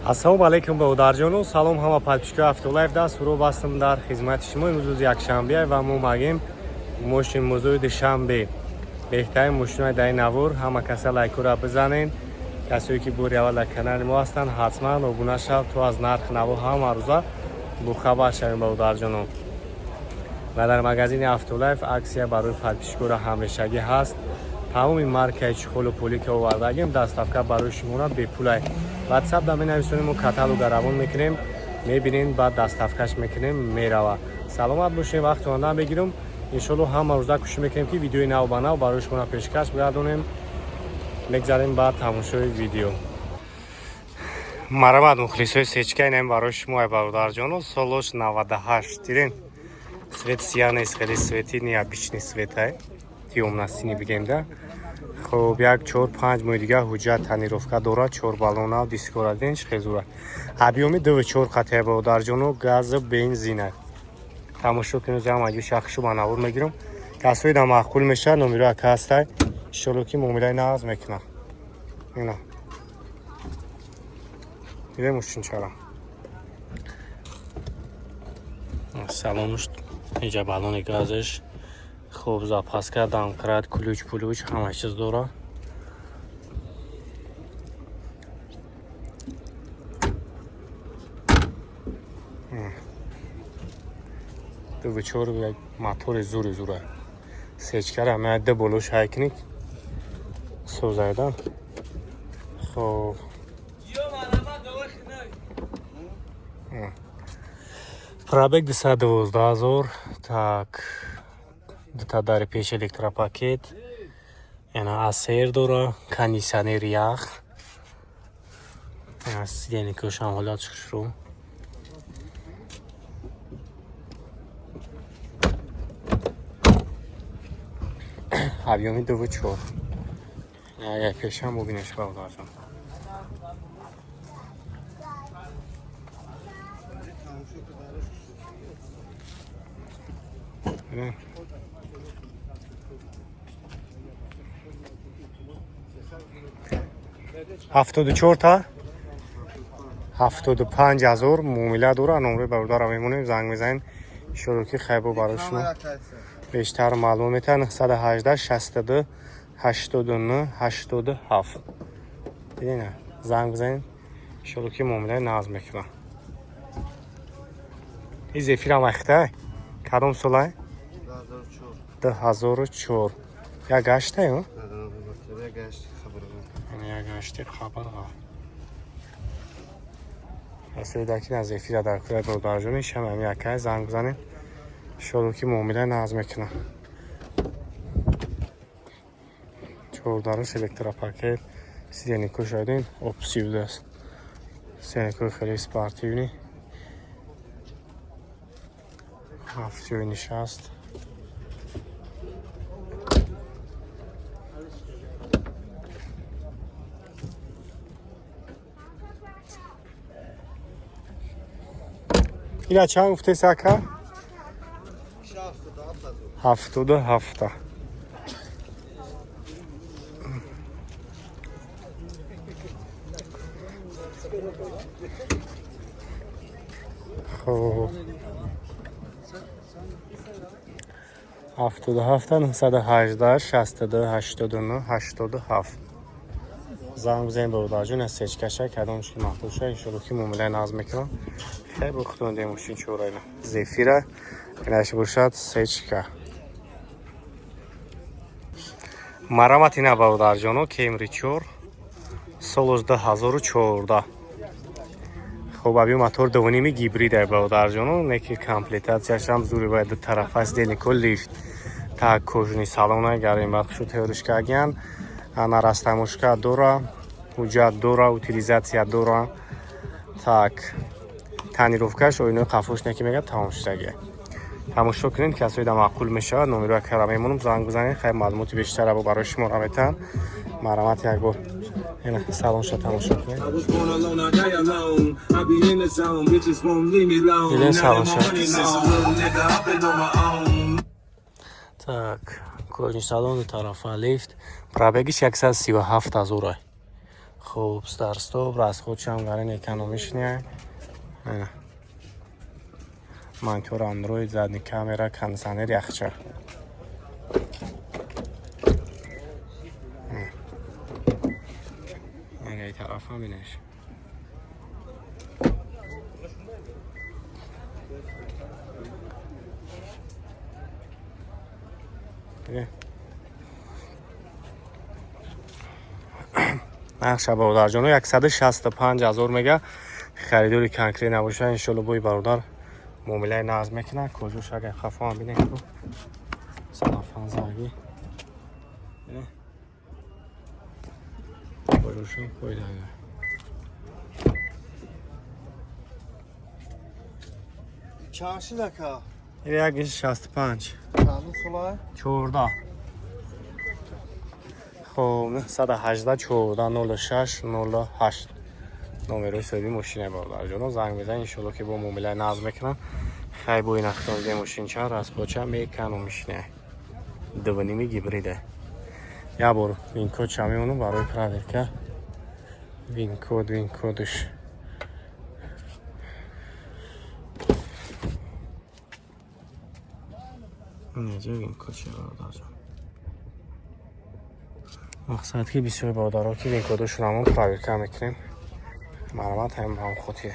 Ассалому алайкум, бародарҷону, салом ҳама подписчикои Автолайф. Даст ҳурӯб ҳастам дар хизмати шумо. Имрӯз рӯзи якшанбе ва мо омадем мошин музои Душанбе, беҳтарин мошинои дар ин навор. Ҳама каса лайкура бизанен. Касое ки бори аввал дар канали мо ҳастанд, ҳатман обуна шав, то аз нарх наво ҳама рӯза бохабар шавем, бародарҷону. Ва дар магазини Автолайф акция барои подписчикоро ҳамешагӣ ҳаст. Тамоми маркаи чехолу пулӣ ки овардагим, доставка барои шуморо бепулай. Ватсап да менависонем, мо каталога равон мекунем, мебинем, баъд доставкаш мекунем, мерава. Саломат бошем, вақтона намегирам. Иншолло, ҳама рӯза кӯшиш мекунем, ки видеои нав ба нав барои шуморо пешкаш бигардонем. Мегзарем ба тамошои видео. Марамад, мухлисои сечка, инам барои шумо, ай бародарҷоно. Солош 98, дидем, цвет сиях нест, хеле цвети необычный цветай, тёмно-синий бигем да. Хуб, як чор панҷ моҳи дигар ҳуҷҷат, тонировка дорад, чор баллона, дискора диден, чӣ хел зура. Объёми 2,4 қатия, бародарҷоно, газу бензина. Тамошо кунед, ҳама ҷо шахшу ба навор мегирам. Касои да маъқул мешавад, номеро ака ҳастай, иншолло, ки муомилаи нағз мекунад. Ина дидем мошинчара, салонуш, иҷа баллони газаш. Хуб, запаска, домкрат, ключ пулюч ҳама чиз дора. 2,4, як мотори зури зура. Сечкара ма ду болош ҳайкник созайдан. Хоб, пробег 212 000. Так, дута дари пеш электропакет, яна асер дора, кондиционер, ях, сиденикошам ҳолатш хушрӯ. Объёми 2,4. Як пешам бубинеш, бародарҷон. Бибин. 74 та 75 000 муомила дора. Номрои бародарам мемонем, занг мезанем. Иншолло, ки хайбо барои шумо бештар маълум метавад. 918 62 89 87. Дидина, занг бизанед, иншолло, ки муомилаи нағз мекунам. И Зефирам ахтай кадом солай? 2004, як гаштаю, як гашти хабарға. Асоидаки на Зефира дар кӯраи бародарҷони шам ами якай занг бизанед, иншолло, ки муомилаи нағз мекунам. Чордаруш электропакет, сиденико шоядин опсиудааст, сиденикои хеле спортивный, ҳафт ҷои нишаст. Ина чанд гуфтеси, ака? 77-та. Хоб, 77-та 918 62 89 87 занг бизанед, бародарҷон. Аз сечкаша кадомш ки маъқул шуда, иншолло, ки муомилаи нағз мекунам. Хеле бухтон дем мошин чора. Ина Зефира, инаш бошад сечка. Марамат, ина, бародарҷоно, Кемри 4, солош 2014. Хуб, аби мотор дувними гибрид ай, бародарҷоно, неки комплектатсияшам зури бояд, ду тарафа сидельнико, лифт. Так, кожаный салона, гарем бахшу тайёриш кардиян. Ана растаможка дора, ҳуҷҷат дора, утилизация дора. Так, тонировкаш, оинои қафош неки мегӯяд, тамом шудагия. Тамошо кунед, касои да маъқул мешавад, номеро кара мемонам, занг бизанед, хайр, маълумоти бештара бо барои шумо раметаҳам. Марамат, як бор ина салонша тамошо кунед. I was born alone, I die alone. I be in the zone, bitches won't leave me alone. Дидем Now that салонша. my money long. Since a little nigga, I've been on my own. Так, кожаный салон, ду тарафа лифт, пробегиш 137 000. Хуб, старт-стоп, расходшам гарин экономичный. Ана. Монитор Android, задний камера, кондиционер, яхча. Ана тараф ҳам инаш. Бибин. Нақша, бародарҷоно, 165 ҳазор мега. Харидори конкрет набоша, иншолло бои бародар муомилаи нағз мекунад. Кожош агар хафоам бинем, ку салафанзаги кожошам пойдага. Чанд шид, ака? 165. Чандум сола? 14. Хоб, 918 14 06 08 номерои соҳиби мошина, бародарҷоно, занг мезан, иншолло ки бо муомилаи нағз мекунам. Хай, бо ин ахтонги мошинча расходча мекономичный, дувними гибриде. Як бор VIN-код ша мемонам барои проверка. VIN-код, VIN-кодш неҷа, VIN-код ша, бародарҷон. Мақсад ки бисёри бародаро ки VIN-кодошон ҳамон проверка мекунем, марамат ҳам ҳам хотир.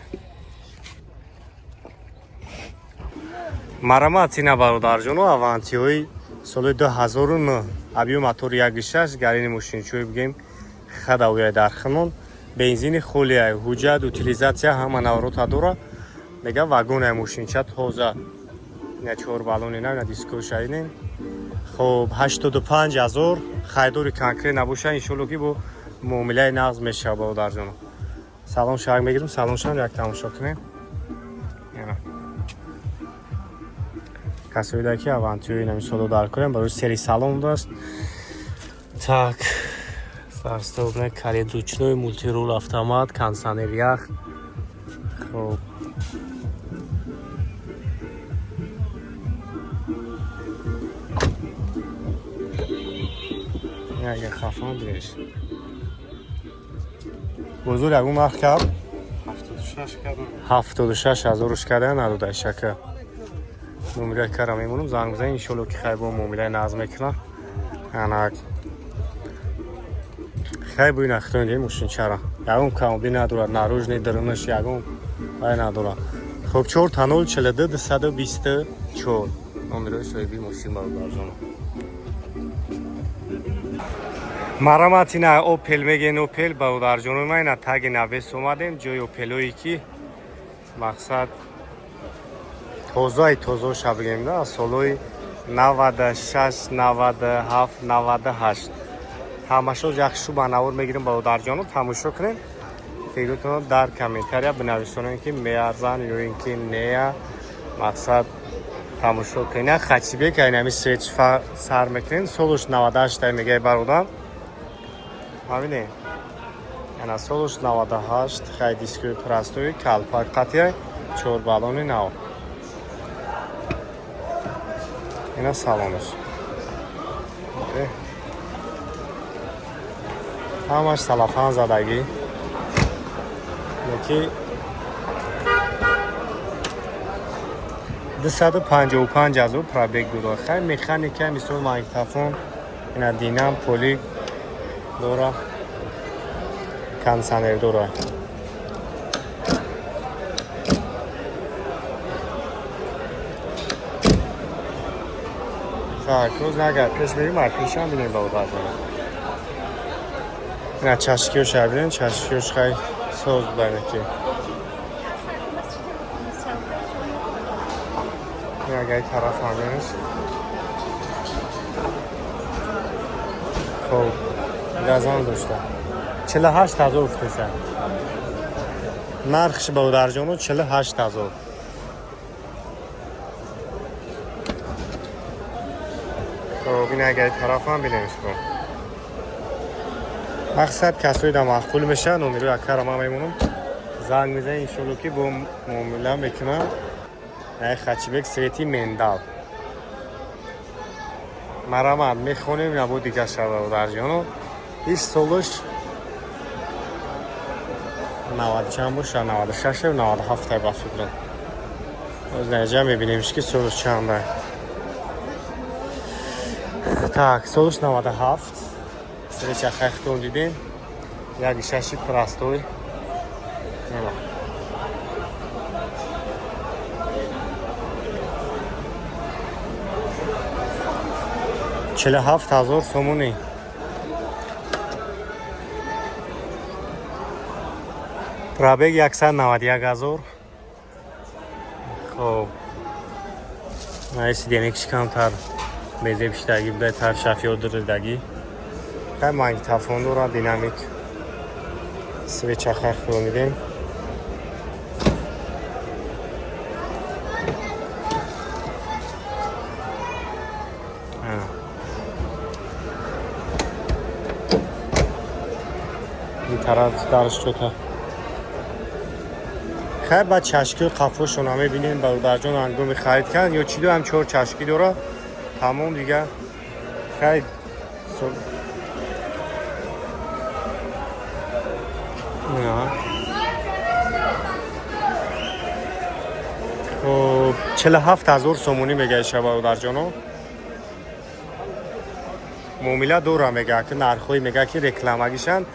Марамат ина, бародарҷоно, авантиҳои соли 2009, объём мотор 1,6, гарини мошинчӯи бигем хадавия дар хинон, бензини холия, ҳуҷҷат, утилизация ҳама наврота дора. Мега, вагоная мошинча тоза, ина чор баллони нав, ина дискошаинен. Хоб, 85 ҳазор. Харидори конкрет набоша, иншолло ки бо муомилаи нағз мешава, бародарҷоно. Салон шак мегирем, салон шам як тамошо кунем. Ина. Касоида ки авантиёи инами соло дар кунем, барои сери салон будааст. Так, старт-стоп, калид ручной, мультирул, автомат, кондиционер, ях. Хоб, агар хафан бинеш, бозор ягон нарх кард? 76 кардам. 76 ҳазоруш карда надода шака. Номера кара мемонам, занг бизан, иншолло ки хай бо муомилаи нағз мекунам. Ана хай, бо ин ахтон мошинчара ягон камоби надорад, наружный, дарунаш ягон вай надорад. Хоб, 4 0 42 224 номерои соҳиби мошин, бародарҷоно. Марамат ина Опел меген, Опел, бародарҷоно, ма ина таги навес омадем, ҷои Опелое ки мақсад тозаи тозоша бигем да, солҳои 96, 97, 98 ҳамашо яхшу ба навор мегирем, бародарҷоно, тамошо кунем. Фикртонро дар комментария бинависонем, ки меарзанд ё ин ки нея. Мақсад, тамошо кунем. Як хатчбек айнами свеч сар мекунем, солуш 98 тай мегай бародар. Мабинем, ана солуш 98. Хай, дискои простой, калпак қатия, чор баллони нав. Ина салонаш. Ҳамаш салафан задагӣ, ки 255 ҳазор пробег дора. Хай, механика, мисол, магнитофон, ина динам поли дора, кондиционер дора. Так, роз агар пеш мерим, пешам бинем, бародарҷон. Ина чашкиёша бинем, чашкиёш хай соз будане ки. Ин агар тараф ҳам бинеш. Хоб, газон дошта. 48 ҳазор уфтеса. Нархш, бародарҷоно, 48 ҳазор. Хоб, ин агар тараф ҳам бинем. Мақсад, касои да маъқул меша, номерои акара ман мемонам, занг мезанем, иншолло ки бо муомила мекунам. Ай хатчбек цвети миндаль. Марамат мехонем, набо дига шава, бародарҷоно. Иш солуш 90 чанд боша, 96, 97 ба фикрам. Оз наҷа мебинем, ки солш чанда. Так, солш 97. Встреча хайхтон дидем. Як шаши простой. Нема. 47 000 сомонӣ. Пробег 191 000. Хоб, сиденье киш камтар безеб шидаги буда, тар шафёдирдагӣ. Хай, магнитофон дора, динамик, свеча хайхро мидем. Ин тараф дарш чота. Хай, баъд чашкиҳои қафошона мебинем, бародарҷон, ҳангоми харид кард ё чӣ ҳам чор чашкӣ дора, тамом дига. Хай, На. Хоб, 47 000 сомонӣ мегаиша, бародарҷоно. Муомила дора, мега, ки нархҳои мега, ки рекламагишанд,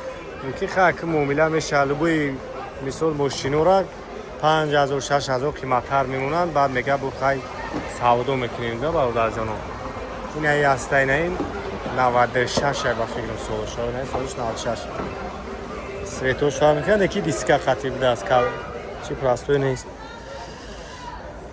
мумкин ха ки муомила меша. Любой мисол мошинора 5000, 6000 қиматтар мемонанд, баъд мега, бу хай савдо мекунем да, бародарҷоно. Инаи аста, инаин 96 ба фикрам солш, инаи солш 96. Светош фарқ мекунад, яки диска қатӣ будааст, чи простой нест.